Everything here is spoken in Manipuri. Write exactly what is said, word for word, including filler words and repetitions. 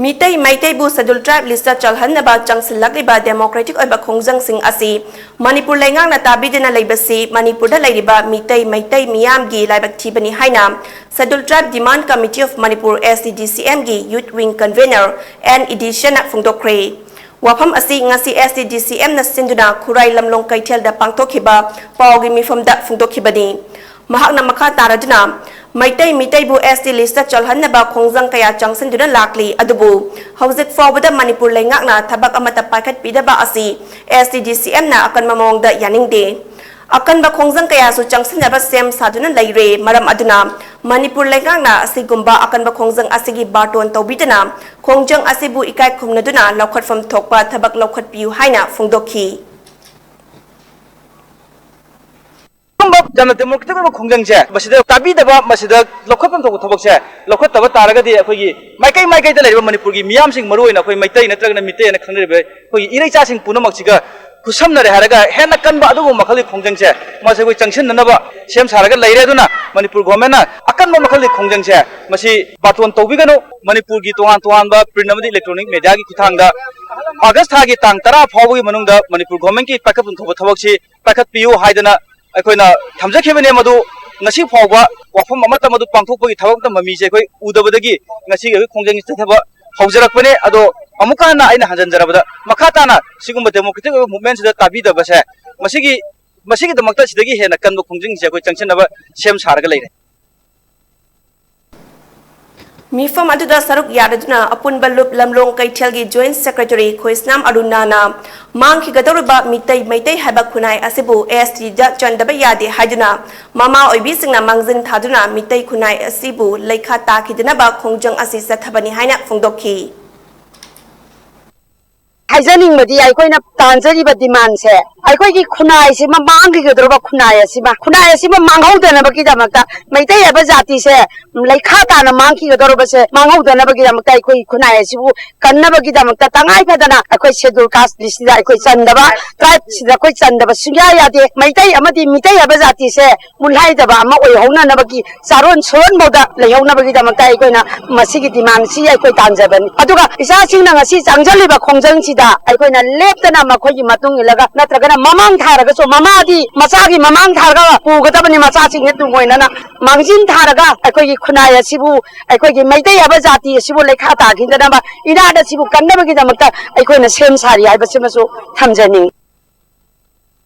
Meitei ꯃꯩꯇꯩꯕꯨ Scheduled Tribe list ꯆꯜꯍꯟꯅꯕ ꯆꯪꯁꯤꯜꯂꯛꯂꯤꯕ democratic ꯑꯣꯏꯕ ꯈꯣꯡꯖꯪꯁꯤꯡ ꯑꯁꯤ ꯃꯅꯤꯄꯨꯔ ꯂꯩꯉꯥꯛꯅ ꯇꯥꯕꯤꯗꯅ ꯂꯩꯕꯁꯤ ꯃꯅꯤꯄꯨꯔꯗ ꯂꯩꯔꯤꯕ ꯃꯤꯇꯩ ꯃꯩꯇꯩ ꯃꯤꯌꯥꯝꯒꯤ ꯂꯥꯏꯕꯛ ꯊꯤꯕꯅꯤ ꯍꯥꯏꯅ Scheduled Tribe Demand Committee of Manipur, S T D C M ꯒꯤ Youth Wing Convener N ꯏꯗꯤꯁꯟꯅ ꯐꯣꯡꯗꯣꯛꯈ꯭ꯔꯦ꯫ ꯋꯥꯐꯝ ꯑꯁꯤ ꯉꯁꯤ S T D C M ꯅ ꯁꯤꯟꯗꯨꯅ ꯈꯨꯔꯥꯏ ꯂꯝꯂꯣꯡ ꯀꯩꯊꯦꯜꯗ ꯄꯥꯡꯊꯣꯛꯈꯤꯕ ꯄꯥꯎꯒꯤ ꯃꯤꯐꯝꯗ ꯐꯣꯡꯗꯣꯛꯈꯤꯕꯅꯤ꯫ ꯃꯍꯥꯛꯅ ꯃꯈꯥ ꯇꯥꯔꯗꯨꯅ, ꯃꯩꯇꯩ ꯃꯤꯇꯩꯕꯨ S T list ꯆꯜꯍꯟꯅꯕ ꯈꯣꯡꯖꯪ ꯀꯌꯥ ꯆꯪꯁꯤꯟꯗꯨꯅ ꯂꯥꯛꯂꯤ, ꯑꯗꯨꯕꯨ ꯍꯧꯖꯤꯛ ꯐꯥꯎꯕꯗ ꯃꯅꯤꯄꯨꯔ ꯂꯩꯉꯥꯛꯅ ꯊꯕꯛ ꯑꯃꯠꯇ ꯄꯥꯏꯈꯠꯄꯤꯗꯕ ꯑꯁꯤ S T D C M ꯅ ꯑꯀꯟꯕ ꯃꯑꯣꯡꯗ ꯌꯥꯅꯤꯡꯗꯦ꯫ ꯑꯀꯟꯕ ꯈꯣꯡꯖꯪ ꯀꯌꯥꯁꯨ ꯆꯪꯁꯤꯟꯅꯕ ꯁꯦꯝ ꯁꯥꯗꯨꯅ ꯂꯩꯔꯦ꯫ ꯃꯔꯝ ꯑꯗꯨꯅ ꯃꯅꯤꯄꯨꯔ ꯂꯩꯉꯥꯛꯅ ꯑꯁꯤꯒꯨꯝꯕ ꯑꯀꯟꯕ ꯈꯣꯡꯖꯪ ꯑꯁꯤꯒꯤ ꯕꯥꯔꯇꯣꯟ ꯇꯧꯕꯤꯗꯨꯅ ꯈꯣꯡꯖꯪ ꯑꯁꯤꯕꯨ ꯏꯀꯥꯏ ꯈꯨꯝꯅꯗꯨꯅ ꯂꯧꯈꯠꯐꯝ ꯊꯣꯛꯄ ꯊꯕꯛ ꯂꯧꯈꯠꯄꯤꯌꯨ ꯍꯥꯏꯅ ꯐꯣꯡꯗꯣꯛꯈꯤ꯫ ꯑꯆꯨꯝꯕ ꯌꯥꯝꯅ democratic ꯑꯣꯏꯕ ꯈꯣꯡꯖꯪꯁꯦ ꯃꯁꯤꯗ ꯇꯥꯕꯤꯗꯕ, ꯃꯁꯤꯗ ꯂꯧꯈꯠꯐꯝ ꯊꯣꯛꯄ ꯊꯕꯛꯁꯦ ꯂꯧꯈꯠꯇꯕ ꯇꯥꯔꯒꯗꯤ ꯑꯩꯈꯣꯏꯒꯤ ꯃꯥꯏꯀꯩ ꯃꯥꯏꯀꯩꯗ ꯂꯩꯔꯤꯕ ꯃꯅꯤꯄꯨꯔꯒꯤ ꯃꯤꯌꯥꯝꯁꯤꯡ, ꯃꯔꯨꯑꯣꯏꯅ ꯑꯩꯈꯣꯏ ꯃꯩꯇꯩ ꯅꯠꯇ꯭ꯔꯒꯅ ꯃꯤꯇꯩ ꯍꯥꯏꯅ ꯈꯪꯅꯔꯤꯕ ꯑꯩꯈꯣꯏꯒꯤ ꯏꯔꯩꯆꯥꯁꯤꯡ ꯄꯨꯝꯅꯃꯛꯁꯤꯒ ꯈꯨꯠꯁꯝꯅꯔꯦ ꯍꯥꯏꯔꯒ ꯍꯦꯟꯅ ꯀꯟꯕ ꯑꯗꯨꯒꯨꯝꯕ ꯃꯈꯜꯒꯤ ꯈꯣꯡꯖꯪꯁꯦ ꯃꯁꯤ ꯑꯩꯈꯣꯏ ꯆꯪꯁꯤꯟꯅꯅꯕ ꯁꯦꯝ ꯁꯥꯔꯒ ꯂꯩꯔꯦ꯫ ꯑꯗꯨꯅ ꯃꯅꯤꯄꯨꯔ government ꯅ ꯑꯀꯟꯕ ꯃꯈꯜꯒꯤ ꯈꯣꯡꯖꯪꯁꯦ ꯃꯁꯤ ꯕꯥꯔꯇꯣꯟ ꯇꯧꯕꯤꯒꯅꯨ꯫ ꯃꯅꯤꯄꯨꯔꯒꯤ ꯇꯣꯉꯥꯟ ꯇꯣꯉꯥꯟꯕ print ꯑꯃꯗꯤ electronic media ꯒꯤ ꯈꯨꯠꯊꯥꯡꯗ August ꯊꯥꯒꯤ ꯇꯥꯡ ꯇꯔꯥ ꯐꯥꯎꯕꯒꯤ ꯃꯅꯨꯡꯗ ꯃꯅꯤꯄꯨꯔ government ꯀꯤ ꯄꯥꯏꯈꯠꯐꯝ ꯊꯣꯛꯄ ꯊꯕꯛꯁꯤ ꯄꯥꯏꯈꯠꯄꯤꯌꯨ ꯍꯥꯏꯗꯅ ꯑꯩꯈꯣꯏꯅ ꯊꯝꯖꯈꯤꯕꯅꯦ꯫ ꯃꯗꯨ ꯉꯁꯤ ꯐꯥꯎꯕ ꯋꯥꯐꯝ ꯑꯃꯠꯇ ꯃꯗꯨ ꯄꯥꯡꯊꯣꯛꯄꯒꯤ ꯊꯕꯛ ꯑꯃꯠꯇ ꯃꯃꯤꯁꯦ ꯑꯩꯈꯣꯏ ꯎꯗꯕꯗꯒꯤ ꯉꯁꯤꯒꯤ ꯑꯩꯈꯣꯏ ꯈꯣꯡꯖꯪ ꯆꯠꯊꯕ ꯍꯧꯖꯔꯛꯄꯅꯦ꯫ ꯑꯗꯣ ꯑꯃꯨꯛꯀ ꯍꯟꯅ ꯑꯩꯅ ꯍꯟꯖꯤꯟꯖꯔꯕꯗ, ꯃꯈꯥ ꯇꯥꯅ ꯁꯤꯒꯨꯝꯕ democratic ꯑꯣꯏꯕ movement ꯁꯤꯗ ꯇꯥꯕꯤꯗꯕꯁꯦ, ꯃꯁꯤꯒꯤ, ꯃꯁꯤꯒꯤꯗꯃꯛꯇ ꯁꯤꯗꯒꯤ ꯍꯦꯟꯅ ꯀꯟꯕ ꯈꯣꯡꯖꯪꯁꯦ ꯑꯩꯈꯣꯏ ꯆꯪꯁꯤꯟꯅꯕ ꯁꯦꯝ ꯁꯥꯔꯒ ꯂꯩꯔꯦ꯫ ꯃꯤꯐꯝ ꯑꯗꯨꯗ ꯁꯔꯨꯛ ꯌꯥꯔꯗꯨꯅ ꯑꯄꯨꯟꯕ ꯂꯨꯞ ꯂꯝꯂꯣꯡ ꯀꯩꯊꯦꯜꯒꯤ Joint Secretary ꯈꯣꯏꯁꯅꯥꯝ ꯑꯔꯨꯅꯥꯅ ꯃꯥꯡꯈꯤꯒꯗꯧꯔꯤꯕ ꯃꯤꯇꯩ ꯃꯩꯇꯩ ꯍꯥꯏꯕ ꯈꯨꯟꯅꯥꯏ ꯑꯁꯤꯕꯨ S T ꯗ ꯆꯟꯗꯕ ꯌꯥꯗꯦ ꯍꯥꯏꯗꯨꯅ ꯃꯃꯥ ꯑꯣꯏꯕꯤꯁꯤꯡꯅ ꯃꯥꯡꯖꯤꯟ ꯊꯥꯗꯨꯅ ꯃꯤꯇꯩ ꯈꯨꯟꯅꯥꯏ ꯑꯁꯤꯕꯨ ꯂꯩꯈꯥ ꯇꯥꯈꯤꯗꯅꯕ ꯈꯣꯡꯖꯪ ꯑꯁꯤ ꯆꯠꯊꯕꯅꯤ ꯍꯥꯏꯅ ꯐꯣꯡꯗꯣꯛꯈꯤ꯫ ꯍꯥꯏꯖꯅꯤꯡꯕꯗꯤ ꯑꯩꯈꯣꯏꯅ ꯇꯥꯟꯖꯔꯤꯕ demandꯁꯦ ꯑꯩꯈꯣꯏꯒꯤ ꯈꯨꯟꯅꯥꯏꯁꯤꯃ ꯃꯥꯡꯈꯤꯒꯗꯧꯔꯕ ꯈꯨꯟꯅꯥꯏ ꯑꯁꯤꯃ, ꯈꯨꯟꯅꯥꯏ ꯑꯁꯤꯃ ꯃꯥꯡꯍꯧꯗꯅꯕꯒꯤꯗꯃꯛꯇ ꯃꯩꯇꯩ ꯍꯥꯏꯕ ꯖꯥꯇꯤꯁꯦ ꯂꯩꯈꯥ ꯇꯥꯅ ꯃꯥꯡꯈꯤꯒꯗꯧꯔꯕꯁꯦ ꯃꯥꯡꯍꯧꯗꯅꯕꯒꯤꯗꯃꯛꯇ ꯑꯩꯈꯣꯏ ꯈꯨꯟꯅꯥꯏ ꯑꯁꯤꯕꯨ ꯀꯟꯅꯕꯒꯤꯗꯃꯛꯇ ꯇꯉꯥꯏ ꯐꯗꯅ ꯑꯩꯈꯣꯏ Scheduled Caste listꯁꯤꯗ ꯑꯩꯈꯣꯏ ꯆꯟꯗꯕ, tribeꯁꯤꯗ ꯑꯩꯈꯣꯏ ꯆꯟꯗꯕ ꯁꯨꯡꯌꯥ ꯌꯥꯗꯦ꯫ ꯃꯩꯇꯩ ꯑꯃꯗꯤ ꯃꯤꯇꯩ ꯍꯥꯏꯕ ꯖꯥꯇꯤꯁꯦ ꯃꯨꯠꯍꯥꯏꯗꯕ ꯑꯃ ꯑꯣꯏꯍꯧꯅꯅꯕꯒꯤ ꯆꯥꯔꯣꯟ ꯁꯨꯔꯣꯟꯐꯥꯎꯗ ꯂꯩꯍꯧꯅꯕꯒꯤꯗꯃꯛꯇ ꯑꯩꯈꯣꯏꯅ ꯃꯁꯤꯒꯤ demandꯁꯤ ꯑꯩꯈꯣꯏ ꯇꯥꯟꯖꯕꯅꯤ꯫ ꯑꯗꯨꯒ ꯏꯆꯥꯁꯤꯡꯅ ꯉꯁꯤ ꯆꯪꯁꯤꯜꯂꯤꯕ ꯈꯣꯡꯖꯪꯁꯤꯗ ꯑꯩꯈꯣꯏꯅ ꯂꯦꯞꯇꯅ ꯃꯈꯣꯏꯒꯤ ꯃꯇꯨꯡ ꯏꯜꯂꯒ ꯅꯠꯇ꯭ꯔꯒꯅ ꯃꯃꯥꯡ ꯊꯥꯔꯒꯁꯨ ꯃꯃꯥꯗꯤ ꯃꯆꯥꯒꯤ ꯃꯃꯥꯡ ꯊꯥꯔꯒ ꯄꯨꯒꯗꯕꯅꯤ, ꯃꯆꯥꯁꯤꯡꯁꯦ ꯇꯨꯡ ꯑꯣꯏꯅꯅ ꯃꯥꯡꯖꯤꯟ ꯊꯥꯔꯒ ꯑꯩꯈꯣꯏꯒꯤ ꯈꯨꯟꯅꯥꯏ ꯑꯁꯤꯕꯨ, ꯑꯩꯈꯣꯏꯒꯤ ꯃꯩꯇꯩ ꯍꯥꯏꯕ ꯖꯥꯇꯤ ꯑꯁꯤꯕꯨ ꯂꯩꯈꯥ ꯇꯥꯈꯤꯗꯅꯕ ꯏꯅꯥꯠ ꯑꯁꯤꯕꯨ ꯀꯟꯅꯕꯒꯤꯗꯃꯛꯇ ꯑꯩꯈꯣꯏꯅ ꯁꯦꯝ ꯁꯥꯔꯤ ꯍꯥꯏꯕꯁꯤꯃꯁꯨ ꯊꯝꯖꯅꯤꯡꯏ꯫